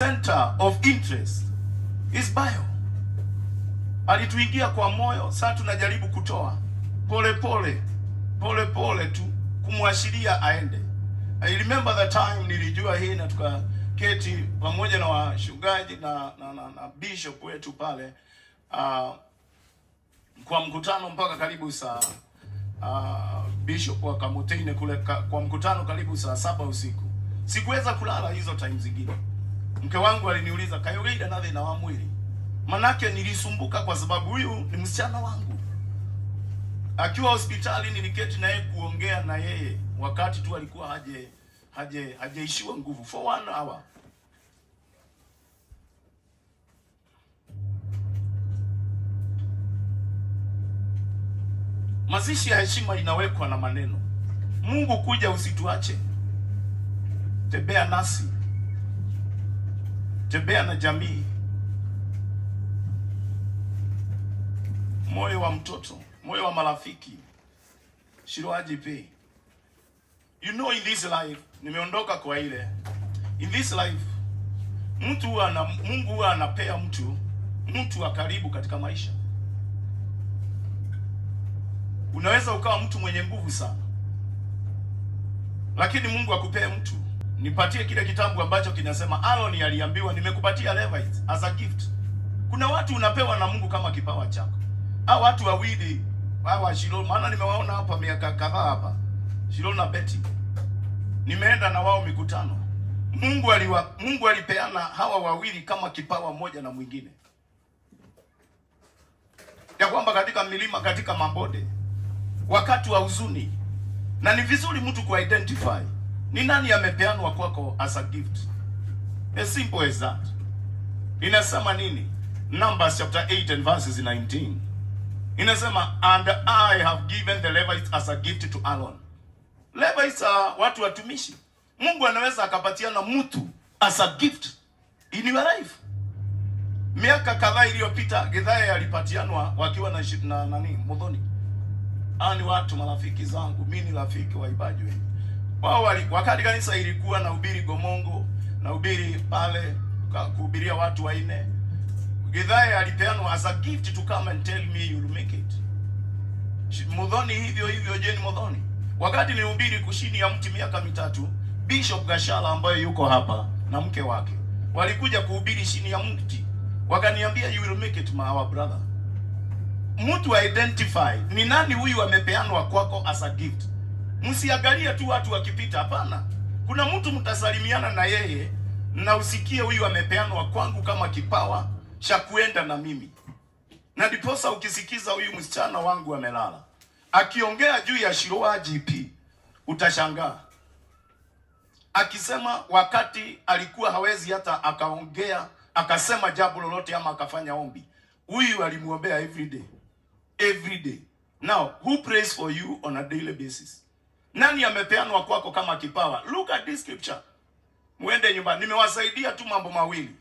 Center of interest is Bayo. Alituingia kwa moyo, sasa tunajaribu kutoa pole pole pole pole tu kumwashiria aende. I remember the time nilijua hii na tukaketi pamoja na wachungaji na bishop wetu pale kwa mkutano mpaka karibu saa bishop wa Kamutine kule kwa mkutano karibu saa 7 usiku. Sikuweza kulala hizo time zingine. Mke wangu aliniuliza kayogeida na thina wa mwili. Manake nilisumbuka kwa sababu huyu ni msichana wangu. Akiwa hospitali niliketi na yeye kuongea na yeye wakati tu alikuwa hajaishiwa nguvu for 1 hour. Mazishi ya heshima inawekwa na maneno. Mungu kuja usituache. Tembea nasi. Tembea na jamii. Moyo wa mtoto, moyo wa marafiki. Shiroaji pay. You know in this life, nimeondoka kwa ile. In this life, Mungu huwa anapea mtu wa karibu katika maisha. Unaweza ukawa mtu mwenye nguvu sana, lakini Mungu akupee mtu. Nipatie kile kitabu ambacho kinasema Aaron aliambiwa nimekupatia Levites as a gift. Kuna watu unapewa na Mungu kama kipawa chako. Hao watu wawili hawa Shilo, maana nimewaona hapa miaka kadhaa hapa. Shilo na Betty. Nimeenda na wao mikutano. Mungu alipeana hawa wawili kama kipawa moja na mwingine. Ya kwamba katika milima, katika mabonde, wakati wa huzuni, na ni vizuri mtu ku-identify ni nani amepeanwa kwako as a gift. As simple as that. Inasema nini? Numbers chapter 8 and verses 19. Inasema, and I have given the Levites as a gift to Aaron. Levites are watu watumishi. Mungu anaweza akapatiana mtu as a gift in your life. Miaka kadhaa iliyopita Githaya alipatianwa wakiwa na nani? Muthoni. Ni watu marafiki zangu, mimi ni rafiki wa ibaji wengi. Wao wakati kanisa ilikuwa na ubiri Gomongo, na ubiri pale kuhubiria watu wanne. Githaya alipeanwa as a gift to come and tell me you'll make it. Muthoni hivyo hivyo, Jane Muthoni. Wakati nilihubiri kushini ya mti miaka 3, Bishop Gashala ambaye yuko hapa na mke wake walikuja kuhubiri chini ya mti. Wakaniambia you will make it my our brother. Mtu identify ni nani huyu amepeanwa kwako as a gift. Msiangalie tu watu wakipita, hapana. Kuna mtu mtasalimiana na yeye na usikie huyu amepeanwa kwangu kama kipawa cha kuenda na mimi. Na ndiposa ukisikiza huyu msichana wangu amelala akiongea juu ya Shiloh GP utashangaa. Akisema wakati alikuwa hawezi hata akaongea, akasema jambo lolote ama akafanya ombi. Huyu alimuombea every day. Every day. Now, who prays for you on a daily basis? Nani amepeanwa kwako kama kipawa? Look at this scripture. Muende nyumbani. Nimewasaidia tu mambo mawili.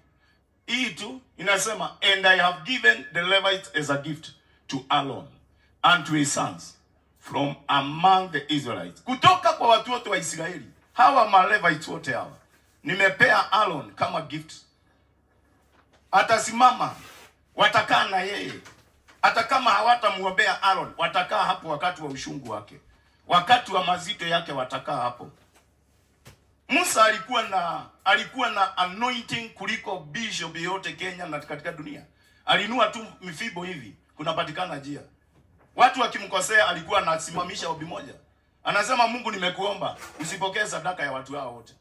Hii tu inasema, and I have given the Levites as a gift to Aaron and to his sons from among the Israelites. Kutoka kwa watu wote wa Israeli. Hawa ma Levites wote hawa. Nimepea Aaron kama gift. Atasimama, watakaa na yeye. Hata kama hawatamuombea Aaron, watakaa hapo wakati wa ushungu wake. Wakati wa mazito yake watakaa hapo. Musa alikuwa na anointing kuliko bishop yote Kenya na katika dunia. Alinua tu mifibo hivi, kunapatikana njia. Watu wakimkosea alikuwa anasimamisha ombi moja. Anasema Mungu nimekuomba usipokee sadaka ya watu hao wote.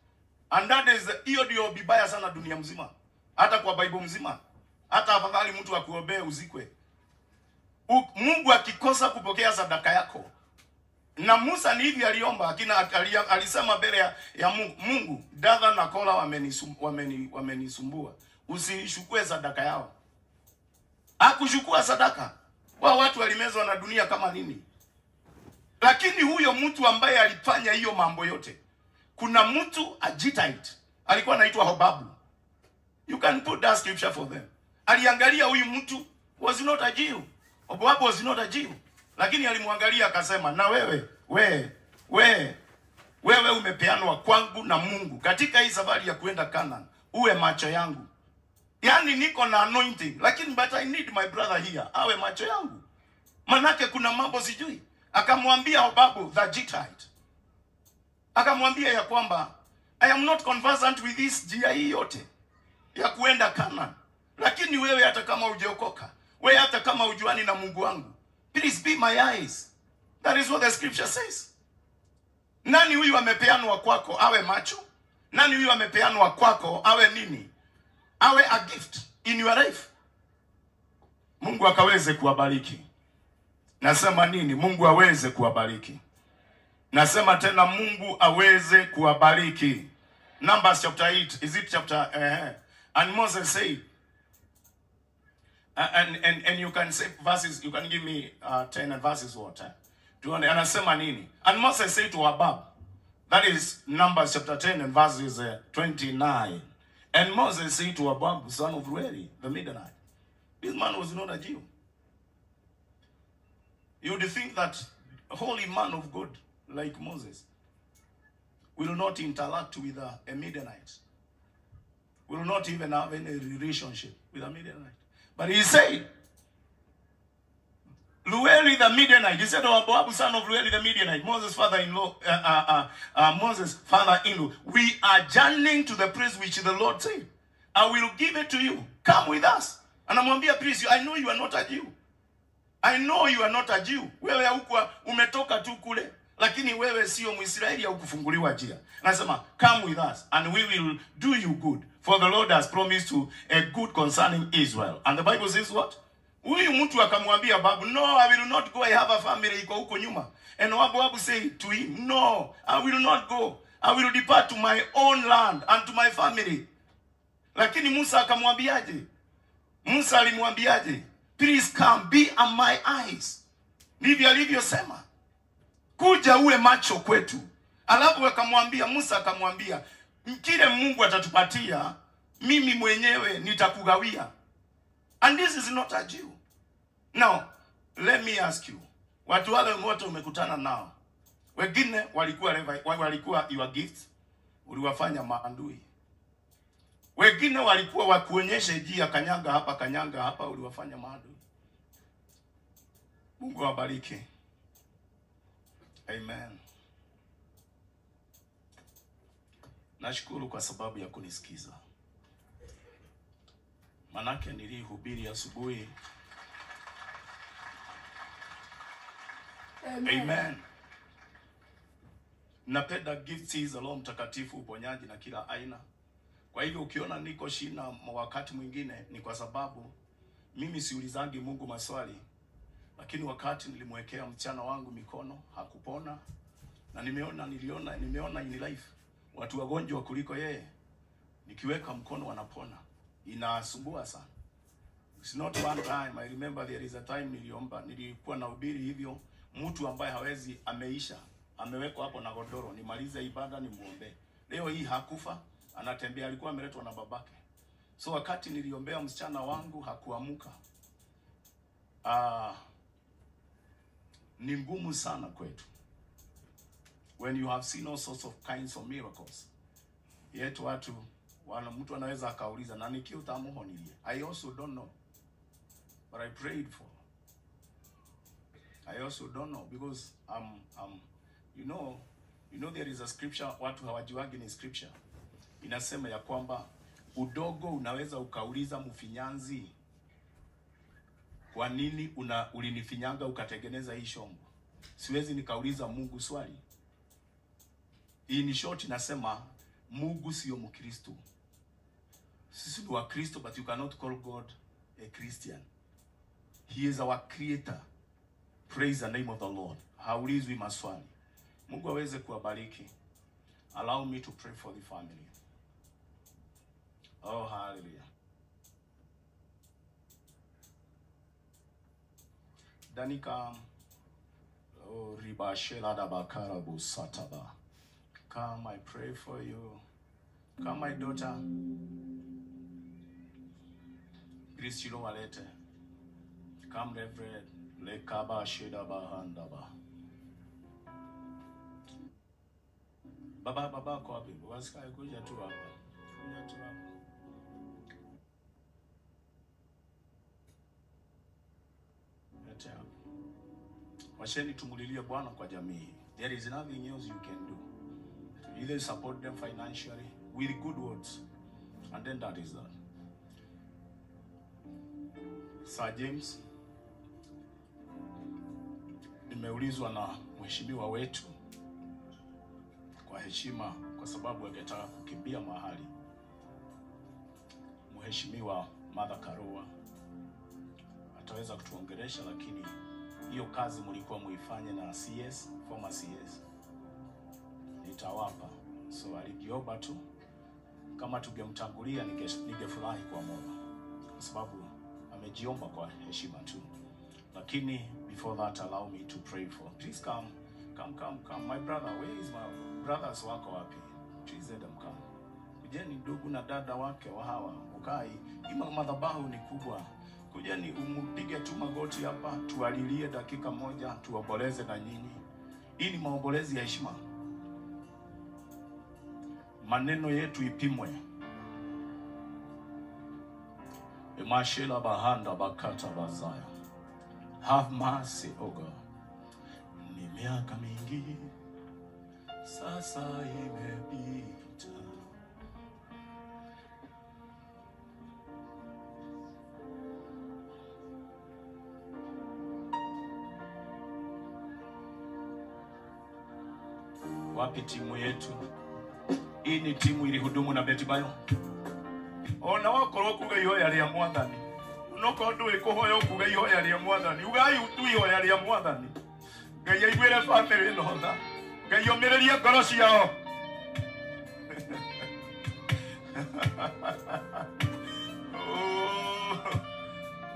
And that is hiyo ndio bibaya sana dunia mzima. Hata kwa Bible mzima. Hata afadhali mtu akuombee uzikwe. Mungu akikosa kupokea sadaka yako. Na Musa ni hivi aliomba, alisema mbele ya Mungu, Mungu, Dathan na Kola wamenisumbua. Usishukue sadaka yao. Hakuchukua sadaka. Wao watu walimezwa na dunia kama nini. Lakini huyo mtu ambaye alifanya hiyo mambo yote, kuna mtu Gittite, alikuwa anaitwa Hobabu. You can put that scripture for them. Aliangalia huyu mtu was not a Jew. Hobabu was not a Jew. Lakini alimwangalia akasema, na wewe wewe umepeanwa kwangu na Mungu katika hii safari ya kuenda Canaan. uwe macho yangu. Yaani niko na anointing, lakini but I need my brother here awe macho yangu. Manake kuna mambo sijui. Akamwambia Hobabu the Gittite, akamwambia ya kwamba I am not conversant with this njia hii yote ya kuenda Canaan. Lakini wewe hata kama hujaokoka, wewe hata kama hujuani na Mungu wangu, please be my eyes. That is what the scripture says. Nani huyu amepeanwa kwako awe macho? Nani huyu amepeanwa kwako awe nini? Awe a gift in your life. Mungu akaweze kuwabariki. Nasema nini? Mungu aweze kuwabariki. Nasema tena Mungu aweze kuwabariki. Numbers chapter 8. Is it chapter? And Moses said, and you can say verses, you can give me 10 and verses what? Tuone anasema nini? And Moses said to Hobab, that is Numbers chapter 10 and verses 29. And Moses said to Hobab, son of Rueli, the Midianite. This man was not a Jew. You would think that a holy man of God like Moses will not interact with a Midianite, will not even have any relationship with a Midianite. But he said, Rueli the Midianite, he said, Hobab, son of Rueli the Midianite, Moses' father-in-law, Moses' father-in-law, we are journeying to the place which the Lord said, I will give it to you. Come with us. And I'm please, I know you are not a Jew. I know you are not a Jew. Wewe hukuwa umetoka tu kule, lakini wewe sio Mwisraeli, haukufunguliwa njia. Anasema, come with us and we will do you good, for the Lord has promised to a good concerning Israel. And the Bible says what? Huyu mtu akamwambia babu, no, I will not go, I have a family iko huko nyuma. And Hobabu said to him, no, I will not go. I will depart to my own land and to my family. Lakini Musa akamwambiaje? Musa alimwambiaje? Please come, be on my eyes. Ndivyo alivyosema. Kuja uwe macho kwetu. Alafu akamwambia, Musa akamwambia, kile Mungu atatupatia, mimi mwenyewe nitakugawia. And this is not a Jew. Now, let me ask you. Watu wale wote umekutana nao, wengine walikuwa your gifts, uliwafanya maandui. Wengine walikuwa wakuonyeshe njia, kanyanga hapa, uliwafanya maadui. Mungu awabariki. Amen. Nashukuru kwa sababu ya kunisikiza. Manake nilihubiri asubuhi. Amen. Amen. Napenda gifts za Roho Mtakatifu, uponyaji na kila aina. Kwa hivyo ukiona niko shina wakati mwingine ni kwa sababu mimi siulizangi Mungu maswali. Lakini wakati nilimwekea mchana wangu mikono hakupona, na nimeona in life watu wagonjwa kuliko yeye, nikiweka mkono wanapona. Inasumbua sana. It's not one time. I remember there is a time niliomba, nilikuwa nahubiri hivyo, mtu ambaye hawezi ameisha, amewekwa hapo na godoro, nimalize ibada nimuombe. Leo hii hakufa, anatembea, alikuwa ameletwa na babake. So wakati niliombea msichana wangu hakuamuka. Ni ngumu sana kwetu. When you have seen all sorts of kinds of miracles. Yetu watu, mtu anaweza akauliza, na nikiutamuhonilie. I also don't know. But I prayed for. I also don't know because you know there is a scripture, watu hawajuagi ni scripture. Inasema ya kwamba udogo unaweza ukauliza mfinyanzi, kwa nini ulinifinyanga ukatengeneza hii shombo? Siwezi nikauliza Mungu swali. In short inasema Mungu sio Mkristo. Sisi ni wa Kristo, but you cannot call God a Christian. He is our creator. Praise the name of the Lord. Haulizwi maswali. Mungu aweze kuwabariki. Allow me to pray for the family. Oh, hallelujah. Danica, oh, Ribashela Dabakarabu Sataba. Come, I pray for you. Come, my daughter. Christilo Walete. Come, Reverend. Lekaba Shedaba Handaba. Baba, baba, kwa wapi? Baba, sika kuja tu hapa. Kuja tu hapa. Washeni tumulilie Bwana kwa jamii. There is nothing else you can do. Either support them financially with good words, and then that is that. Sir James, nimeulizwa na mheshimiwa wetu kwa heshima, kwa sababu angetaka kukimbia mahali. Mheshimiwa Martha Karua ataweza kutuongelesha, lakini hiyo kazi mlikuwa muifanye na CS, former CS, nitawapa. So alijiomba tu, kama tungemtangulia ningefurahi kwa moyo, kwa sababu amejiomba kwa heshima tu. Lakini before that, allow me to pray for. Please come, come, come, come. My brother, where is my brothers wako wapi? Please let them come. Kujeni ndugu na dada wake wa hawa ukai. Ima madhabahu ni kubwa. Kujeni umpige tu magoti hapa, tualilie dakika moja, tuomboleze na nyinyi. Hii ni maombolezi ya heshima. Maneno yetu ipimwe. Emashela bahanda bakata bazaya. Have mercy, O God. Ni miaka mingi sasa imepita. Wapi timu yetu? Hii ni timu ilihudumu na Betty Bayo. Ona wakorwo kuga ihoya rĩa Mwathani. Unokorwo ndũĩ kũhoya ũkuga ihoya rĩa Mwathani. Ugai tu ihoya rĩa Mwathani. Ngai aiguĩre bamĩrĩ ĩno tha. Ngai omĩrĩrie ngoro ciao. Oh,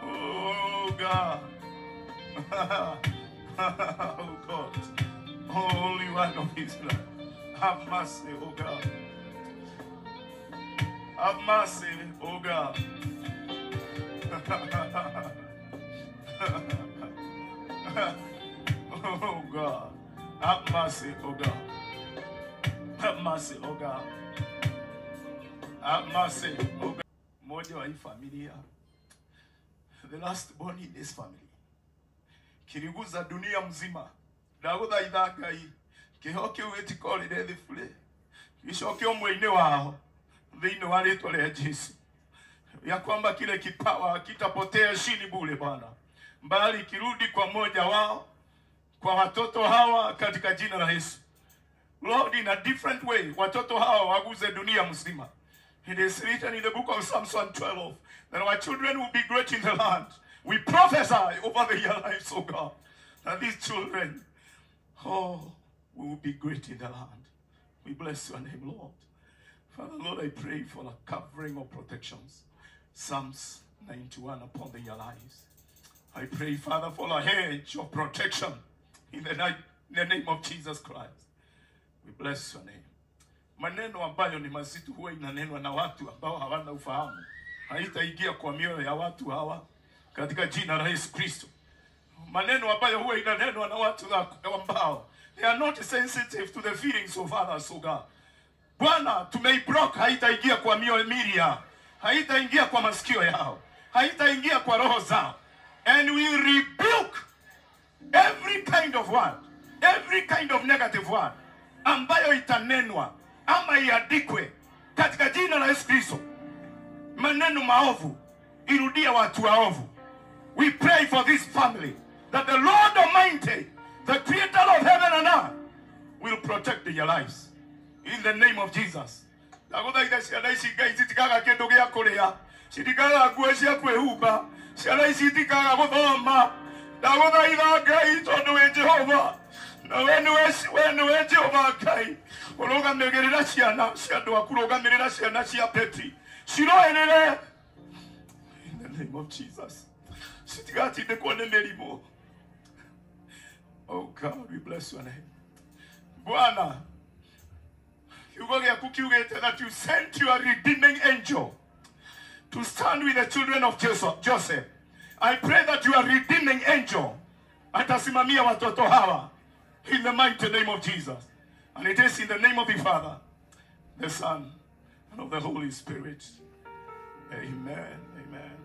oh God. Oh God. Holy One of Israel, have mercy, O God. Have mercy, O God. Oh God. Have mercy, O God. Have mercy, O God. Have mercy, O God. Mmoja wa hii familia, the last born in this family, kiliguza dunia mzima. Ndagũthaitha Ngai kĩheo kĩu gĩtikorĩre thĩ bure, gĩcoke ũmwe-inĩ wao thĩinĩ wa rĩtwa rĩa Jesu, ya kwamba kile kipawa kitapotea chini bure Bwana, bali kirudi kwa mmoja wao, kwa watoto hawa katika jina la Yesu. Lord, in a different way, watoto hawa waguze dunia mzima. It is written in the book of Psalms 112 that our children will be great in the land. We prophesy over their lives, O God, that these children, oh, we will be great in the land. We bless your name, Lord. Father, Lord, I pray for the covering of protections. Psalms 91 upon their lives. I pray, Father, for a hedge of protection in the name of Jesus Christ. We bless your name. Maneno ambayo ni mazito huwa inanenwa na watu ambao hawana ufahamu, haitaingia kwa mioyo ya watu hawa katika jina la Yesu Kristo. Maneno ambayo huwa inanenwa na watu ambao they are not sensitive to the feelings of others, oh God. Bwana, tumeiblock, haitaingia kwa mioyo yao, haitaingia kwa masikio yao, haitaingia kwa roho zao. And we rebuke every kind of word, every kind of negative word ambayo itanenwa ama iandikwe katika jina la Yesu Kristo. Maneno maovu irudia watu waovu. We pray for this family that the Lord Almighty, the creator of heaven and earth, will protect their lives in the name of Jesus. Ndagũthaitha ciana ici Ngai citikaga kĩndũ gĩa kũrĩa, citikaga nguo cia kwĩhumba, ciana ici itikaga gũthoma. Ndagũthaitha Ngai tondũ wĩ Jehova, na we nĩwe Jehova Ngai ũrũgamĩrĩra ciana cia andũ aku, rũgamĩrĩra ciana cia Betty, ciroerere in the name of Jesus. Citigatindĩkwo nĩ mĩrimũ. Oh God, we bless your name. Bwana, kiugo gĩaku kiugĩte that you sent your redeeming angel to stand with the children of Joseph. I pray that your redeeming angel atasimamia watoto hawa in the mighty name of Jesus. And it is in the name of the Father, the Son, and of the Holy Spirit. Amen. Amen.